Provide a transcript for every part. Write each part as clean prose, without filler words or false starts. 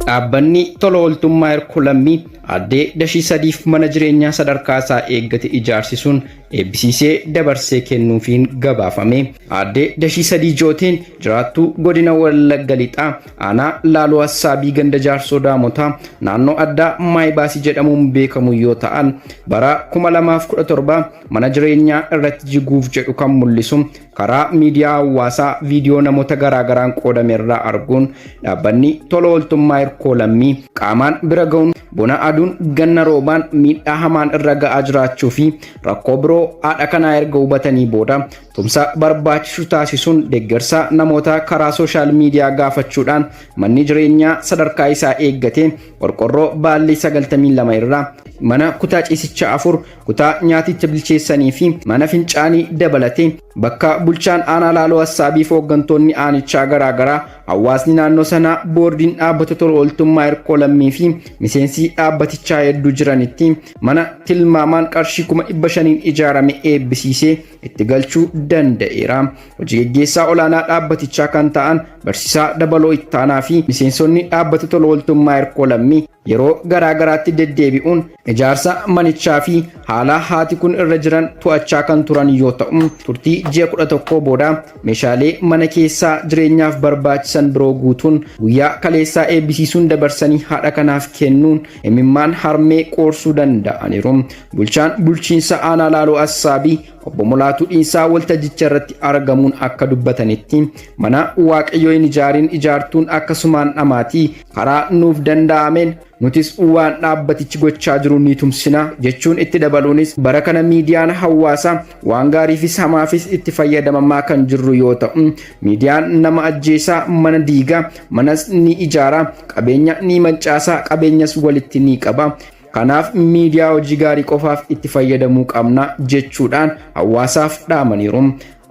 Dhaabbanni tola ooltummaa Hirkoo Lammii Aaddee Dashii Sadiif mana jireenyaa sadarkaa isaa eeggate ijaarsisuun eebbisiisee dabarsee kennuufiin gabaafame. Aaddee Dashii Sadii Jooteen jiraattuu godina Wallagga Lixaa aanaa Laaloo Assaabii ganda Jaarsoo Daamotaa naannoo addaa Maayibaasii jedhamuun beekamu yoo ta'an, bara 2017 mana jireenyaa irratti jiguuf jedhu kan mul'isu karaa miidiyaa hawaasaa viidiyoo namoota garaagaraan qoodame irraa arguun dhaabbanni tola ooltummaa Hirkoo Lammii qaamaan bira ga'uun bona aduun ganna roobaan miidhaa hamaan irra ga'aa jiraachuu fi rakkoo biroo haadha kanaa erga hubatanii booda tumsa barbaachisu taasisuun deeggarsa namoota karaa sooshaal miidiyaa gaafachuudhaan manni jireenyaa sadarkaa isaa eeggate qorqorroo baallii 92 irraa mana kutaa ciisichaa 4, kutaa nyaaticha bilcheessanii fi mana fincaanii dabalatee bakka bulchaan aanaa Laaloo Assaabii fi hooggantoonni aanichaa garaagaraa, hawaasni naannoo sanaa, boordiin dhaabbata tola ooltummaa Hirkoo Lammii fi miseensi dhaabbatichaa hedduu jiranitti mana tilmaamaan qarshii 500,000 ijaarame eebbisiisee itti galchuu danda'eera. Hojii geggeessaa olaanaa dhaabbatichaa kan ta'an Barsiisaa Dabaloo Ittaanaa fi miseensonni dhaabbata tola ooltummaa Hirkoo Lammii yeroo garaa garaatti deddeebi'uun ijaarsa manichaa fi haala haati kun irra jiran to'achaa kan turan yoo ta'u, turtii ji'a 11 booda meeshaalee mana keessaa jireenyaaf barbaachisan biroo guutuun guyyaa kaleessaa eebbisiisuun dabarsanii haadha kanaaf kennuun imimmaan harmee qoorsuu danda'aniiru. Bulchaan bulchiinsa aanaa Laaloo Assaabii Obbo Mulaatuu Dhiinsaa waltajjicha irratti argamuun akka dubbatanitti, mana Waaqayyo hin ijaarin ijaartuun akkasumaan dhamaatii, karaa nuuf danda'ameen nutis waan dhaabbatichi gochaa jiru ni tumsina jechuun, itti dabaluunis bara kana miidiyaan hawaasaa waan gaariifis hamaafis itti fayyadamamaa kan jirru yoo ta'u, miidiyaan nama ajjeesaa, mana diigaa, manas ni ijaara, qabeenya ni mancaasaa, qabeenyas walitti ni qaba. Kanaaf miidiyaa hojii gaarii qofaaf itti fayyadamuu qabna jechuudhaan hawaasaaf dhaamaniiru.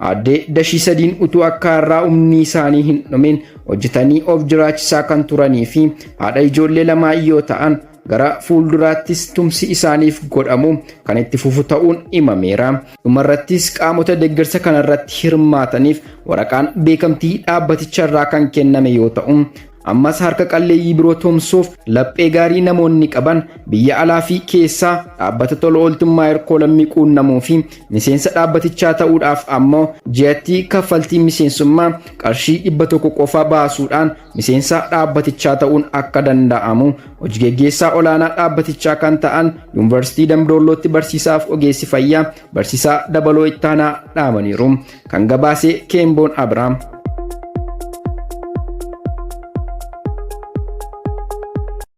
Aaddee Dashii Sadiin utuu akka har'aa humni isaanii hin dhumin hojjetanii of jiraachisaa kan turanii fi haadha ijoollee lamaa yoo ta'an, gara fuulduraattis tumsi isaaniif godhamu kan itti fufu ta'uun himameera. Dhumarrattis qaamota deeggarsa kanarratti hirmaataniif waraqaan beekamtii dhaabbaticharraa kan kenname yoo ta'u, ammas harka qalleeyyii biroo tumsuuf laphee gaarii namoonni qaban biyya alaa fi keessaa dhaabbata tola ooltummaa Hirkoo Lammii quunnamuu fi miseensa dhaabbatichaa ta'uudhaaf ammoo ji'atti kaffaltii miseensummaa qarshii 100 qofa baasuudhaan miseensa dhaabbatichaa ta'uun akka danda'amu hojii geggeessaa olaanaa dhaabbatichaa kan ta'an Yuunivarsiitii Damdoollootti barsiisaaf ogeessi fayyaa Barsiisaa Dabaloo Ittaanaa dhaamaniiru. Kan gabaase Keemboon Abiraam.